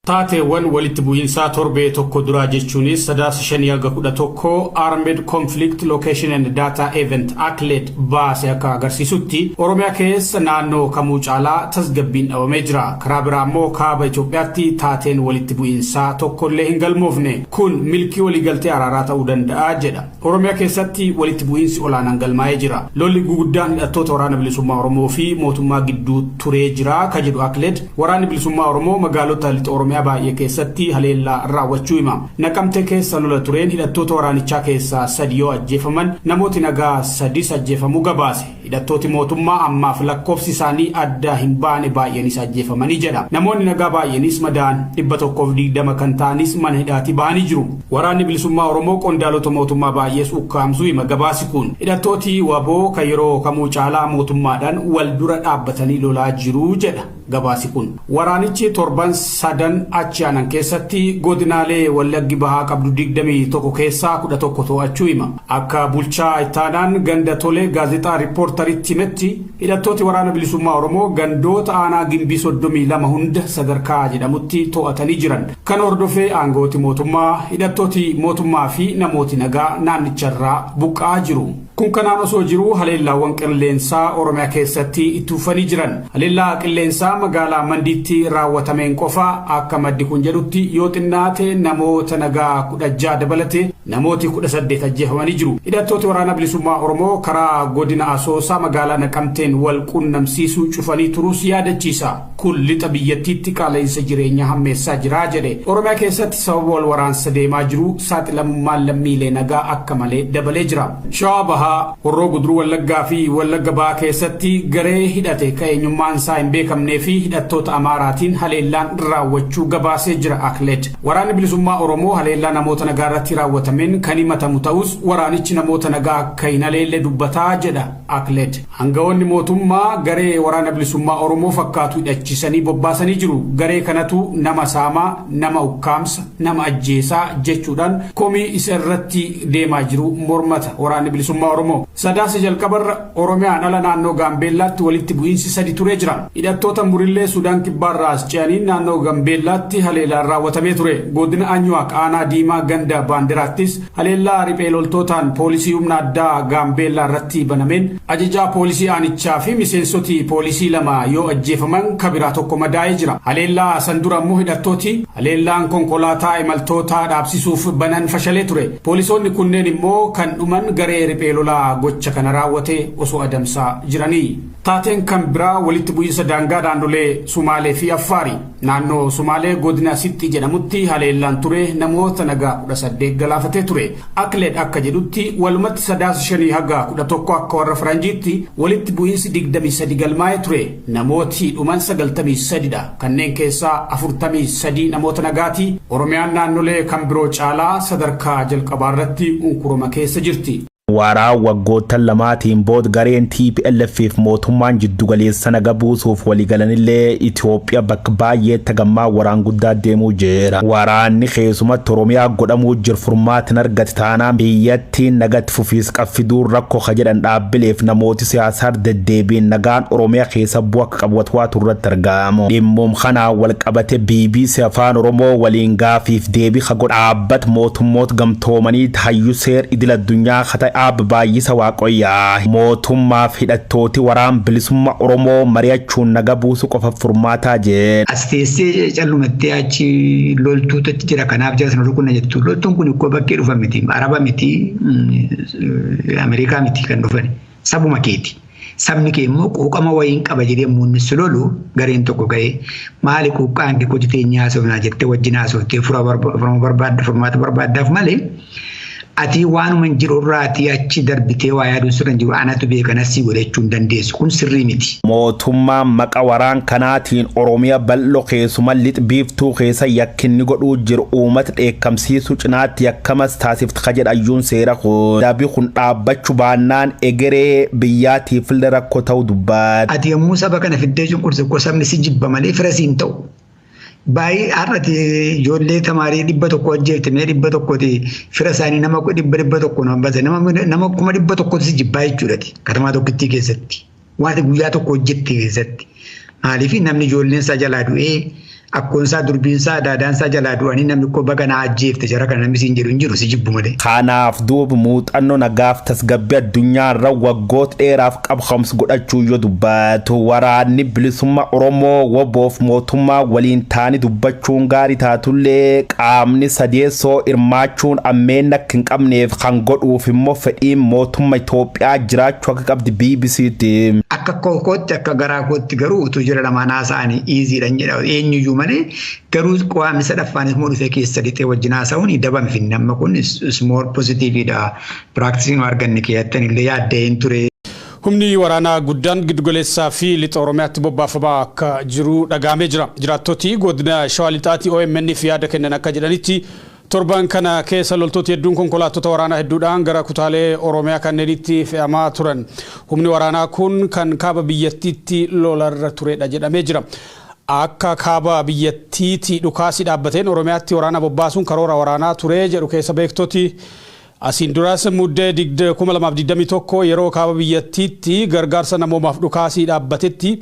Taateewwan walitti bu'iinsaa torbee tokko duraa, jechuunis Sadaasa 5 hanga 11, Armed Conflict Location and Data Event ACLED baase akka agarsiisutti, Oromiyaa keessa naannoo kamuu caalaa tasgabbiin dhabamee jira. Karaa biraa immoo kaaba Itoophiyaatti taateen walitti bu'iinsaa tokkollee hin galmoofne. Kun milkii waliigaltee araaraa ta'uu danda'a jedha. Oromiyaa keessatti walitti bu'iinsi olaanaan galmaa'ee jira. Lolli guguddaan hidhattoota Waraana Bilisummaa Oromoo fi mootummaa gidduu turee jira ka jedhu ACLED, Waraanni Bilisummaa Oromoo magaalota lixa Oromiyaa baay'ee keessatti haleellaa raawwachuu hima. Naqamtee keessa lola tureen hidhattoota waraanichaa keessaa sadi yoo ajjeefaman, namooti nagaa sadis ajjeefamuu gabaase. Hidhattooti mootummaa ammaaf lakkoofsi isaanii adda hin baane baay'eenis ajjeefamanii jedha. Namoonni nagaa baay'eenis madaan, 120 kan ta'anis mana hidhaatii bahanii jiru. Waraanni Bilisummaa Oromoo qondaalota mootummaa baay'ees ukkaamsuu hima gabaasi kun. Hidhattooti WABOO kan yeroo kamuu caalaa mootummaadhaan wal dura dhaabbatanii lolaa jiru jedha gabaasi kun. Waraanichi torban sadan achi aanan keessatti godinaalee Wallaggi Bahaa qabdu 21 keessaa 11 to'achuu hima. Akka bulchaa ittaanaan ganda Tolee gaazexaa Riippoortaritti himetti, hidhattooti Waraana Bilisummaa Oromoo gandoota aanaa Gimbii 32 hunda sadarkaa jedhamutti to'atanii jiran. Kan hordofee aangooti mootummaa, hidhattooti mootummaa fi namooti nagaa naannicharraa buqqa'aa jiru. Kun kanaan osoo jiru, haleellaawwan qilleensaa Oromiyaa keessatti itti fufanii jiran. Haleellaa qilleensaa magaalaa Mandiitti raawwatameen qofa, akka maddi kun jedhutti, yoo xinnaate namoota nagaa 16 dabalate namooti 18 ajjeefamanii jiru. Hidhattooti Waraana Bilisummaa Oromoo karaa godina Asoosaa magaalaa Naqamteen wal qunnamsiisuu cufanii turuus yaadachiisa. Kun lixa biyyattiitti qaala'insa jireenyaa hammeessaa jira jedhe. Oromiyaa keessatti sababa wal waraansa deemaa jiru saaxilamummaan lammiilee nagaa akka malee dabalee jira. Shawaa Bahaa, Horroo Guduruu Wallaggaa fi Wallagga Bahaa keessatti garee hidhate kan eenyummaan isaa hin beekamnee fi hidhattoota Amaaraatiin haleellaan raawwachuu gabaasee jira ACLED. Waraanni Bilisummaa Oromoo haleellaa namoota nagaa irratti raawwatameen kan himatamu ta'us, waraanichi namoota nagaa akka hin haleelle dubbataa jedha ACLED. Aangawoonni mootummaa garee Waraana Bilisummaa Oromoo fakkaatu hidhachiisanii bobbaasanii jiru. Garee kanatu nama saamaa, nama ukkaamsa, nama ajjeesaa jechuudhaan komii isa irratti deemaa jiru mormata Waraanni Bilisummaa Oromoo. Sadaasa jalqabarra Oromiyaan ala naannoo Gaambeellaatti walitti bu'iinsi sadi turee jira. Hidhattoota Murillee Sudaan Kibbaarraa as ce'aniin naannoo Gaambeellaatti haleellaan raawwatamee ture. Godina Anyuwaaq aanaa Diimaa ganda Baandiraattis haleellaa riphee loltootaan poolisii humna addaa Gaambeellaa irratti banameen ajajaa poolisii aanichaa fi miseensoti poolisii lama yoo ajjeefaman, kabiraa tokko madaa'ee jira. Haleellaa san dura immoo hidhattooti haleellaan konkolaataa imaltootaa dhaabsisuuf banan fashalee ture. Poolisoonni kunneen immoo kan dhuman garee riphee lolaa gocha kana raawwate osoo adamsaa jiranii. Taateen kan biraa walitti bu'iinsa daangaa naannolee Sumaalee fi Affaari. Naannoo Sumaalee godina Sitti jedhamutti haleellaan ture namoota nagaa 18 galaafatee ture. ACLED akka jedhutti, walumatti Sadaasa 5 haga 11 akka warra Faranjiitti walitti bu'iinsi 23 galmaa'ee ture. Namooti dhuman 93dha. Kanneen keessaa 43 namoota nagaati. Oromiyaan naannolee kan biroo caalaa sadarkaa jalqabaa irratti unkurama keessa jirti. Waaraan waggoottan lamaatiin booda gareen TPLF fi mootummaan jiddugaleessa naga buusuuf waliigalanillee, Itoophiyaa bakka baay'eetti hagammaa waraan guddaa deemuu jira. Waraanni keessumatti Oromiyaa godhamuu jiru furmaatiin argate taanaan biyyattiin nagatti fufiis qabfiduun rakkoo ka jedhan dhaabbileef namooti siyaasaa deddeebiin nagaan Oromiyaa keessa bu'aa akka qabu waatu irratti argamu. Dhimmoom kanaan wal qabate BBC Afaan Oromoo waliin gaafiif deebii ka godha dhaabbata Mootummoota Gamtoomanii hayyuu seer idil addunyaa ka ta'e Aab Baay'isa Waaqoyyaa, mootummaaf hidhattooti Waraan Bilisummaa Oromoo mari'achuun naga buusuu qofa furmaataa jeen. As teessee callumattee achi loltuutu jira, kanaaf jira sana rukunna jettu. Loltuun kun ikkoo bakkee dhufan miti. Araba miti, Ameerikaa miti kan dhufan. Sabuma keeti. Sabni kee immoo quuqama wayiin qaba jedhee muunni si lolu gareen tokko ga'ee, maali quuqqaan kee, hojii teenya haasofnaa jettee wajjin haasoftee furama barbaadda, furmaata barbaaddaaf malee, ati waanuma hin jiru irraatii achi darbitee waa yaaduun sirra hin jiru, anatu beeka nasii godhachuu hin dandeessu, kun sirrii miti. Mootummaan maqa waraan kanaatiin Oromiyaa bal'oo keessuma lixa biiftuu keessa yakkinni godhuu jiru uummata dheekkamsiisuu cinaatti yakkamas taasifti ka jedhayyuun seera kun dabi kun dhaabbachuu baannaan egeree biyyaatiif illee rakkoo ta'uu dubbaate. Ati yommuu saba kana fiddee cunqurse koo sabni si jibba malee fira siin ta'u. Baay'ee har'ati ijoollee tamaarii 100 ajjeefte, mee 100ti fira isaanii nama 100 nama base, nama 100,000tu si jibbaa jechuudhati katamaa tokkittii keessatti. Waan guyyaa tokko hojjette keessatti. Maaliif namni ijoolleen isaa jalaa du'ee Akkoonsaa, durbiinsaa, daadaansaa jalaa du'anii namni koo baga naa ajjeefte jara kana namni siin jedhu hin jiru, si jibbu malee. Kanaaf duuba muuxannoo nagaaf tasgabbii addunyaarra waggoota dheeraaf qabxamsu godhachuu yoo dubbatu, waraanni bilisummaa Oromoo WBOf mootummaa waliin ta'anii dubbachuun gaarii taatullee, qaamni sadeessoo hirmaachuun ammeen akka hin qabneef kan godhuuf immoo fedhiin mootummaa Itoophiyaa jiraachuu akka qabdi BBC'tti. Akka kootti, akka garaa kootti garuu utuu jira lamaan haasa'anii easydhaan jedha eenyuyyuu malee, garuu qaamni sadaffaanis immoo dhufee keessa lixee wajjin haasa'uun dabame finne amma kun is more positiveidha. Practice nu arganne keessattan illee yaadda'een ture. Humni waraanaa guddaan giddugaleessaa fi lixa Oromiyaatti bobbaafamaa akka jiru dhagahamee jira. Jiraattoti godina Shawaa Lixaatti OMN fi yaada kennan akka jedhanitti, torban kana keessa loltooti hedduun konkolaattota waraanaa hedduudhaan gara kutaalee Oromiyaa kanneenitti fe'amaa turan. Humni waraanaa kun kan kaaba biyyattiitti lolarra turedha jedhamee jira. Akka kaaba biyyattiitti dhukaasii dhaabbateen Oromiyaatti waraana bobbaasuun karoora waraanaa ture jedhu keessa beektoti. Asiin duras Muddee 2021 yeroo kaaba biyyattiitti gargaarsa namoomaaf dhukaasii dhaabbatetti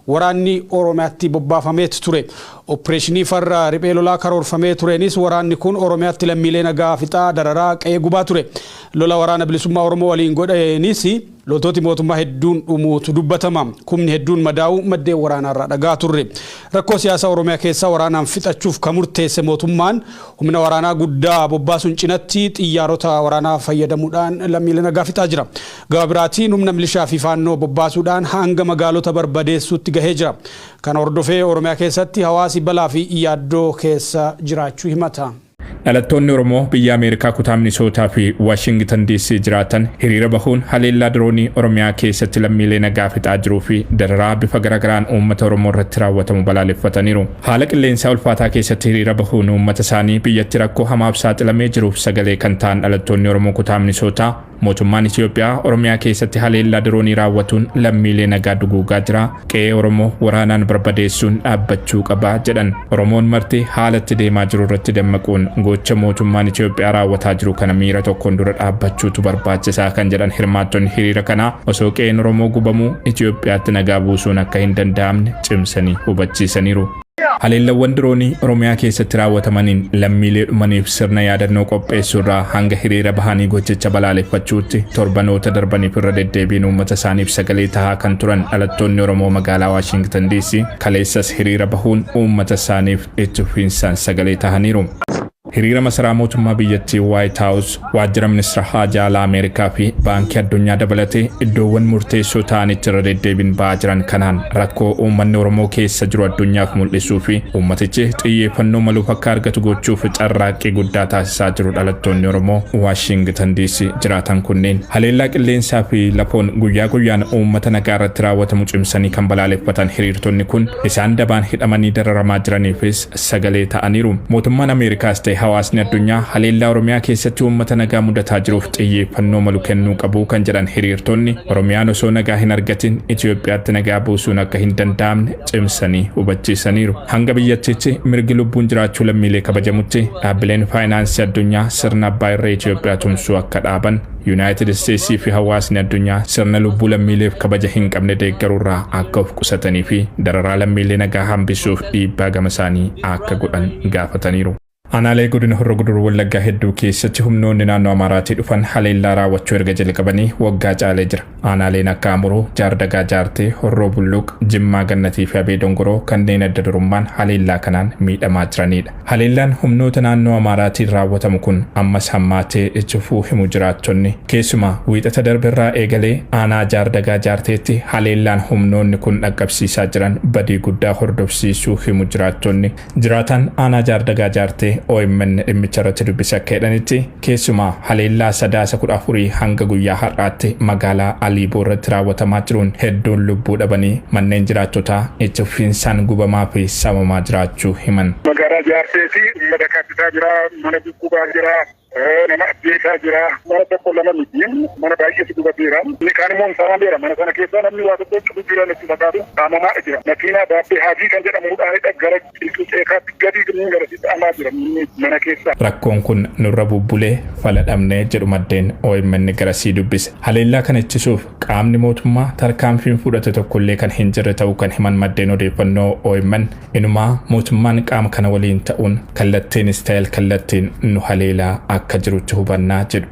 waraanni Oromiyaatti bobbaafameet ture. Opereeshinii farra riphee lolaa karoorfamee tureenis waraanni kun Oromiyaatti lammiilee nagaa fixaa, dararaa, qe'ee gubaa ture. Lola Waraana Bilisummaa Oromoo waliin godheenis loltooti mootummaa hedduun dhumuutu dubbatama. Kumni hedduun madaa'uu maddeen waraanaarraa dhagaa turre. Rakkoo siyaasaa Oromiyaa keessaa waraanaan fixachuuf kan murteesse mootummaan humna waraanaa guddaa bobbaasuun cinatti xiyyaarota waraanaa fayyadamuudhaan lammiilee nagaa fixaa jira. Gama biraatiin humna milishaa fi faannoo bobbaasuudhaan hanga magaalota barbadeessuutti gahee jira. Kana hordofee Oromiyaa keessatti hawaasi balaa fi yaaddoo keessa jiraachuu himata. Dhalattoonni Oromoo biyya Ameerikaa kutaa Minisootaa fi Waashingtan DC jiraatan hiriira bahuun haleellaa diroonii Oromiyaa keessatti lammiilee nagaa fixaa jiruu fi dararaa bifa garaagaraan uummata Oromoo irratti raawwatamu balaaleffataniiru. Haala qilleensaa ulfaataa keessatti hiriira bahuun uummata isaanii biyyatti rakkoo hamaaf saaxilamee jiruuf sagalee kan ta'an dhalattoonni Oromoo kutaa Minisootaa, mootummaan Itoophiyaa Oromiyaa keessatti haleellaa diroonii raawwatuun lammiilee nagaa duguugaa jira. Qe'ee Oromoo waraanaan barbadeessuun dhaabbachuu qaba jedhan. Oromoon marti haalatti deemaa jiru irratti dammaquun gocha mootummaan Itoophiyaa raawwataa jiru kana miira tokkoon dura dhaabbachuutu barbaachisaa kan jedhan hirmaattonni hiriira kanaa, osoo qe'een Oromoo gubamuu Itoophiyaatti nagaa buusuun akka hin danda'amne cimsanii hubachiisaniiru. Haleellawwan diroonii Oromiyaa keessatti raawwatamaniin lammiilee dhumaniif sirna yaadannoo qopheessuurraa hanga hiriira bahanii gochicha balaaleffachuutti torbanoota darbaniif irra deddeebiin uummata isaaniif sagalee tahaa kan turan dhalattoonni Oromoo magaalaa Waashingtan DC kaleessas hiriira bahuun uummata isaaniif itti fufiinsaan sagalee tahaniiru. Hiriira masaraa mootummaa biyyattii White House, waajjira ministeera haajaa alaa Ameerikaa fi Baankii Addunyaa dabalatee iddoowwan murteessoo ta'anitti irra deddeebiin ba'aa jiran kanaan rakkoo uummanni Oromoo keessa jiru addunyaaf mul'isuu fi uummatichi xiyyeeffannoo maluuf akka argatu gochuuf carraaqqii guddaa taasisaa jiru dhalattoonni Oromoo Waashingtan DC jiraatan kunneen. Haleellaa qilleensaa fi lafoon guyyaa guyyaan uummata nagaa irratti raawwatamu cimsanii kan balaaleffatan hiriirtonni kun isaan dabaan hidhamanii dararamaa jiraniifis sagalee ta'aniiru. Mootummaan Ameerikaas ta'e hawaasni addunyaa haleellaa Oromiyaa keessatti uummata nagaa mudataa jiruuf xiyyeeffannoo malu kennuu qabu kan jedhan hiriirtonni, Oromiyaan osoo nagaa hin argatin Itoophiyaatti nagaa buusuun akka hin danda'amne cimsanii hubachiisaniiru. Hanga biyyattiitti mirgi lubbuun jiraachuu lammiilee kabajamutti dhaabbileen faayinaansii addunyaa sirna abbaa irree Itoophiyaa tumsuu akka dhaaban, Yuunaayitid Isteetsii fi hawaasni addunyaa sirna lubbuu lammiileef kabaja hin qabne deeggaruurraa akka of qusatanii fi dararaa lammiilee nagaa hambisuuf dhiibbaa gama isaanii akka godhan gaafataniiru. Aanaalee godina Horro Guduruu Wallaggaa hedduu keessatti humnoonni naannoo Amaaraatii dhufan haleellaa raawwachuu erga jalqabanii waggaa caalee jira. Aanaaleen akka Amuruu, Jaardagaa Jaartee, Horroo Bulluq, Jimmaa Gannatii fi Abee Dongoroo kanneen adda durummaan haleellaa kanaan miidhamaa jiranidha. Haleellaan humnoota naannoo Amaaraatiin raawwatamu kun ammas hammaatee itti fufuu himu jiraattonni. Keessumaa Wiixata darberraa eegalee aanaa Jaardagaa Jaarteetti haleellaan humnoonni kun dhaqqabsiisaa jiran badii guddaa hordofsiisuu himu jiraattonni. Jiraataan aanaa Jaardagaa Jaartee OMN dhimmicha irratti dubbise akka jedhanitti, keessumaa haleellaa Sadaasa 14 hanga guyyaa har'aatti magaalaa Aliiboo irratti raawwatamaa jiruun hedduun lubbuu dhabanii manneen jiraattotaa itti fufiinsaan gubamaa fi saamamaa jiraachuu himan. Magaalaa Jaarteeti uummata kaabbisaa jira, mana guggubaa jira. Nama ajjeesaa jira. Mana tokko lama miti. Mana baay'eetu gubateera. Inni kaan immoo saamameera. Mana sana keessa namni waa tokko qabu jira natti fakkaatu saamamaa jira. Makiinaa Baabbee Haajii kan jedhamuudhaanidha gara Qilxuu Ceekaatti gadi gara saamamaa jira mana keessa. Rakkoon kun nurra bubbulee fala dhabnee jedhu maddeen OMN garasii dubbise. Haleellaa kana ittisuuf qaamni mootummaa tarkaanfiin fudhate tokkollee kan hin jirre ta'uu kan himan maddeen odeeffannoo OMN, inumaa mootummaan qaama kana waliin ta'uun kallattiinis ta'e kallattiin nu haleelaa akka jirutti hubannaa jedhu.